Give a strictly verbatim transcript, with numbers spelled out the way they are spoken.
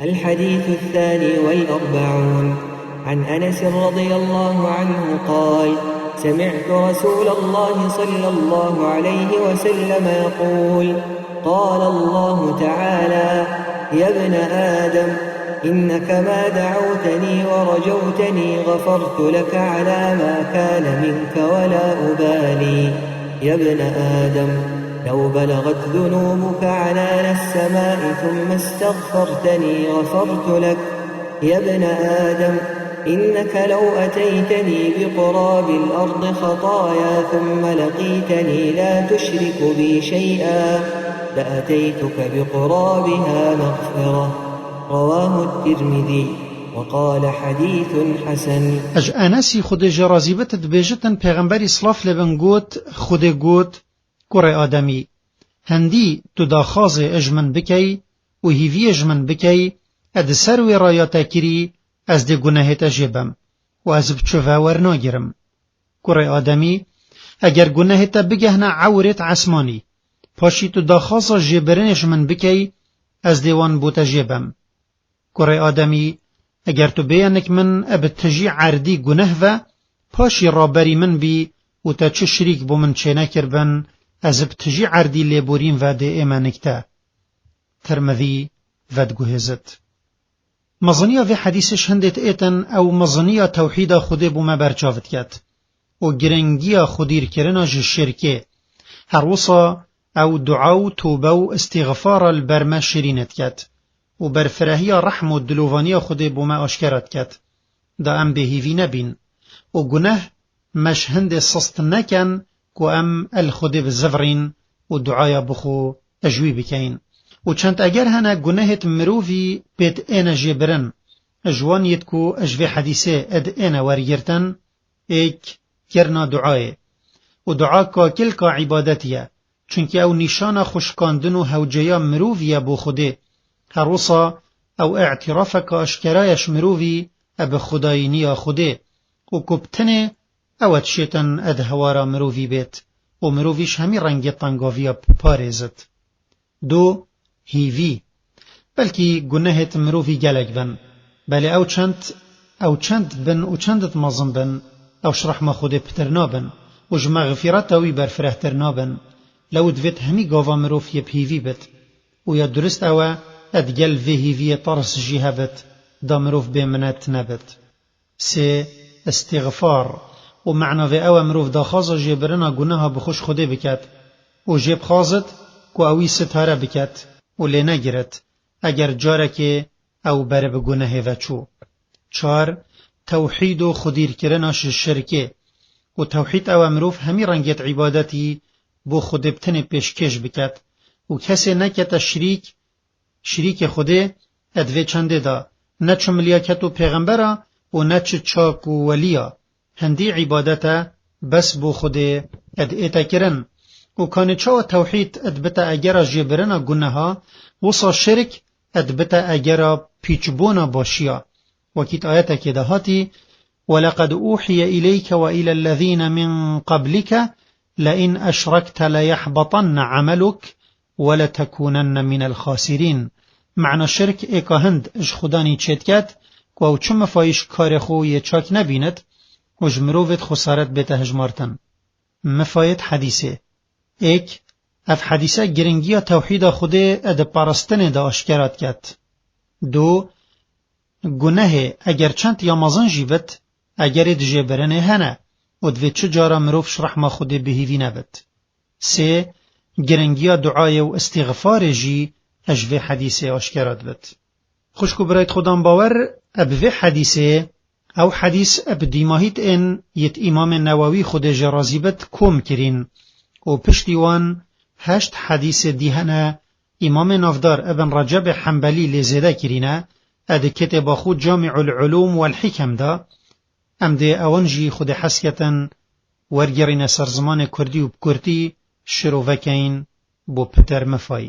الحديث الثاني والأربعون. عن أنس رضي الله عنه قال: سمعت رسول الله صلى الله عليه وسلم يقول: قال الله تعالى: يا ابن آدم، إنك ما دعوتني ورجوتني غفرت لك على ما كان منك ولا أبالي. يا ابن آدم، لو بلغت ذنوبك عنان السماء ثم استغفرتني غفرت لك. يا ابن آدم، إنك لو أتيتني بقراب الأرض خطايا ثم لقيتني لا تشرك بي شيئا لأتيتك بقرابها مغفرة. رواه الترمذي وقال: حديث حسن. Ji Enesî, Xwedê jê razî bit, dibêjitin, Pêxemberî, silav lê bin, got, Xwedê got: Kurê Ademî, hindî tu daxwazê ji min bikey û hîviyê ji min bikey, ez di ser wê raya te kirî, ez dê gunehê te jê bim û ez bi çi ve wernagirim. Kurê Ademî, eger gunehê te bigehne ewrêt esmanî, paşî tu daxwaza jêbirinê ji min bikey, ez dê wan bo te jê bim. Kurê Ademî, eger tu bêye nik min, e bi tijî erdî guneh ve, paşî raberî min bî û te çi şirîk bo min çênekiribin, ez bi tijî erdî lêborîn ve dê ême nik te. Tirmidî vediguhêzit. Meziniya vê hedîsê ji hindê diêtin, ew meziniya tewhîda Xwedê bo me berçav diket û giringiya xwedîrkirina ji şirkê. Her wisa ew dua û tobe û îstîxfara li ber me şirîn diket û berfirehiya rehm û dilovaniya Xwedê bo me aşkera diket. Da em bêhîvî nebîn û guneh me ji hindê sist neken ku em el Xwedê bizivirîn û duaya bi xwe ji wî bikeyin. Û çend eger hene gunehêt mirovî pêt êne jêbirin, ji wan yêt ku ji vê hedîsê êd êne wergirtin, êk kirina duayê. Û dua kakilka îbadetî ye, çunkî ew nîşana xwe şikandin û hewceya mirovî ye bo Xwedê. Her wisa ew îtirafeke aşkera ye ji mirovî e bi xwedayîniya Xwedê û ku bi tenê ew e dişêtin ed hewara mirovî bêt û mirovî ji hemî rengê tengaviya biparêzit. Du, hîvî. Belkî gunehêt mirovî gelek bin. Belê ew çend, ew çend bin û çend mezin bin, ew ji rehma Xwedê pitir nabin û ji mexfîreta wî berfirehtir nabin. Lewî divêt hemî gava mirov yê bi hîvî bit. Û ya durist ew e, ed gel vê hîviyê tirs jî hebit, da mirov bêminet nebit. Sê, îstîxfar. Û mena vê ew e, mirov daxwaza jêbirina guneha bi xwe ji Xwedê biket û jê bixwazit ku ew wî sitare biket û lê negirit, eger carekê ew beri bi gunehê ve çû. Çar, tewhîd û xwedîrkirina ji şirkê. Û tewhîd ew e, mirov hemî rengêt îbadetî bo Xwedê bi tenê pêşkêş biket û kesê nekete şirîk, şirîkê Xwedê, ed vê çendê de ne çi milyaket û pêxembera û ne çi çak û weliya, hindî îbadet e bes bo Xwedê ed ête kirin. Û kanê çawa tewhîd ed bite egera jêbirina guneha, wisa şirk ed bite egera pîçbûna başiya. Wekî di ayetekê de hatî, ولقد أوحي إليك وإلى الذين من قبلك لئن أشركت ليحبطن عملك ولتكونن من الخاسرين. Mena şirk êka hind ji Xudanî çêdiket ku ew çi mifayî ji karê xwe yê çak nebînit û ji mirovêt xwesaret bête hijmartin. Mifayêt hedîsê. Êk, ev hedîse giringiya tewhîda Xwedê ê di parastinê de aşkera diket. Du, gunehê eger çend ya mezin jî bit, egerê dijêbirinê hene û divê çi cara mirov ji rehma Xwedê bihîvî nebit. Sê, giringiya duayê û îstîxfarê jî ji vê hedîsê aşkera dibit. Xwişk û birayt xudan bawer, eb vê hedîsê, ew hedîs eb dîmahît ên yêt Îmamê Newewî Xwedê jê razî bit kom kirîn û piştî wan heşt hedîsê dî hene, Îmamê navdar Ibn Recebê Hembelî lê zêde kirîne, ed kitêba xwe Camî'ul Ulûm wel Hikem de, em dê ewan jî Xwedê hez ketin wergerîne ser zimanê kurdî û bi kurtî şirovekeyin bo piter mifayî.